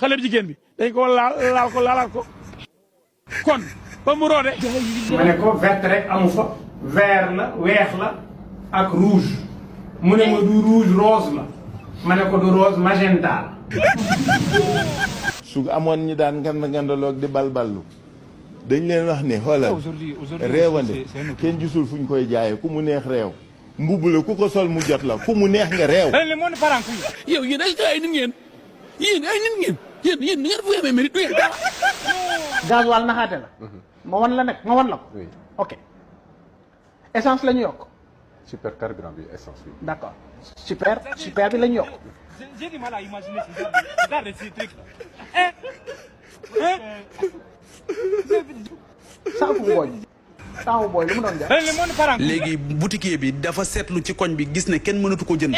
xale bu jigéen bi dañ ko laal ko laalaat ko kon ba mu roode. ma ne ko vert rek amu fa vert la weex la ak rouge mu ne ma du rouge rose la ma ne ko du rose magenta la. su amoon ñi daan ngandaloog di balballu dañ leen wax ne xoolal réewande kenn gisul fuñ koy jaayee ku mu neex réew mbubb la ku ko sol mu jot la ku mu neex nga réew. yow yéen ay nit ngeen yéen ay nit ngeen yéen ngeen fu amee mérite du ngeen dara. gasoil naxaate la. ma wan la nag ma wan la ko. ok essence la ñu yokk. super carburant bi essence bi. d'accord super bi la ñu yokk. J'ai du mal à imaginer ce genre de ces trucs. Saafu booy lu mu doon jar. léegi boutiquier bi dafa seetlu ci koñ bi gis ne kenn mënatu ko jënd.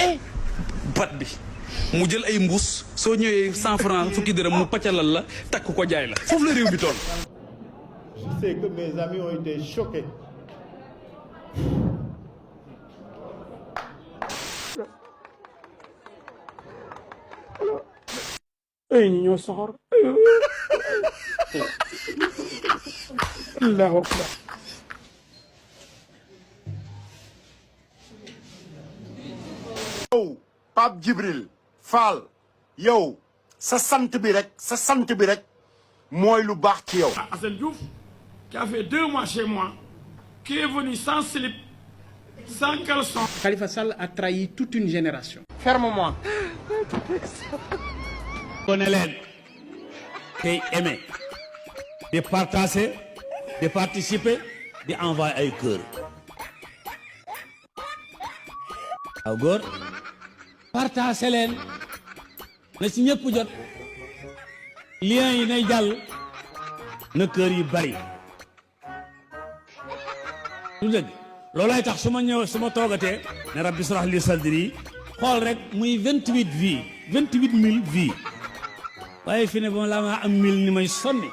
pat bi mu jël ay mbuus soo ñëwee 100 francs fukki dërëm mu pàccalal la takk ko jaay la foofu la réew bi toll. Je sais que mes amis ont été choqués. ay ñi ñoo soxor. Allahu akbar. yow Pape Djibril Fall yow sa sant bi rek mooy lu baax ci yow. Assane Diouf qui a fait 2 mois chez moi qui est venu sans slip sans caleçon. Khalifa Sall a trahi toute une génération. Ferme-moi. Connais leen tey aimer di partager di participer di envoyer ay cœur waaw góor partager leen na ci ñëpp jot lien yi nay jàll na cœur yi bari lu dëgg loolay tax su ma toogatee ne rabbi shrah li sadri xool rek muy 28 vies 28 000 vies waaye fi ne ba la ma am 1000 ni may sonni